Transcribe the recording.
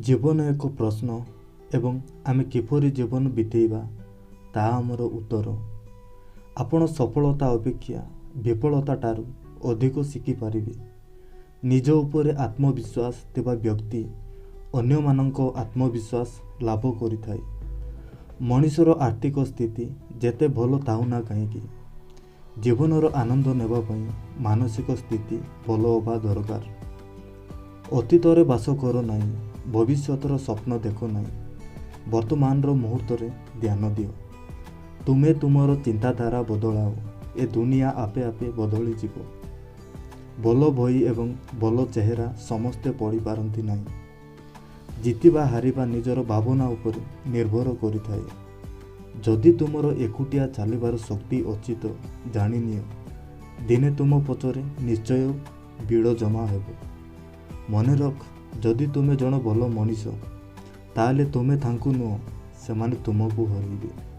ଜୀବନ ଏକ ପ୍ରଶ୍ନ ଏବଂ ଆମେ କିପରି ଜୀବନ ବିତେଇବା ତାହା ଆମର ଉତ୍ତର। ଆପଣ ସଫଳତା ଅପେକ୍ଷା ବିଫଳତାଠାରୁ ଅଧିକ ଶିଖିପାରିବେ। ନିଜ ଉପରେ ଆତ୍ମବିଶ୍ୱାସ ଥିବା ବ୍ୟକ୍ତି ଅନ୍ୟମାନଙ୍କ ଆତ୍ମବିଶ୍ୱାସ ଲାଭ କରିଥାଏ। ମଣିଷର ଆର୍ଥିକ ସ୍ଥିତି ଯେତେ ଭଲ ଥାଉ ନା କାହିଁକି, ଜୀବନର ଆନନ୍ଦ ନେବା ପାଇଁ ମାନସିକ ସ୍ଥିତି ଭଲ ହେବା ଦରକାର। ଅତୀତରେ ବାସ କର ନାହିଁ, ଭବିଷ୍ୟତର ସ୍ୱପ୍ନ ଦେଖ ନାହିଁ, ବର୍ତ୍ତମାନର ମୁହୂର୍ତ୍ତରେ ଧ୍ୟାନ ଦିଅ। ତୁମେ ତୁମର ଚିନ୍ତାଧାରା ବଦଳାଅ, ଏ ଦୁନିଆ ଆପେ ଆପେ ବଦଳିଯିବ। ଭଲ ବହି ଏବଂ ଭଲ ଚେହେରା ସମସ୍ତେ ପଢ଼ିପାରନ୍ତି ନାହିଁ। ଜିତିବା ହାରିବା ନିଜର ଭାବନା ଉପରେ ନିର୍ଭର କରିଥାଏ। ଯଦି ତୁମର ଏକୁଟିଆ ଚାଲିବାର ଶକ୍ତି ଅଛି ତ ଜାଣିନିଅ, ଦିନେ ତୁମ ପଛରେ ନିଶ୍ଚୟ ଭିଡ଼ ଜମା ହେବ। ମନେରଖ, ଯଦି ତୁମେ ଜଣେ ଭଲ ମଣିଷ, ତାହେଲେ ତୁମେ ତାଙ୍କୁ ନୁହଁ, ସେମାନେ ତୁମକୁ ହରାଇବେ।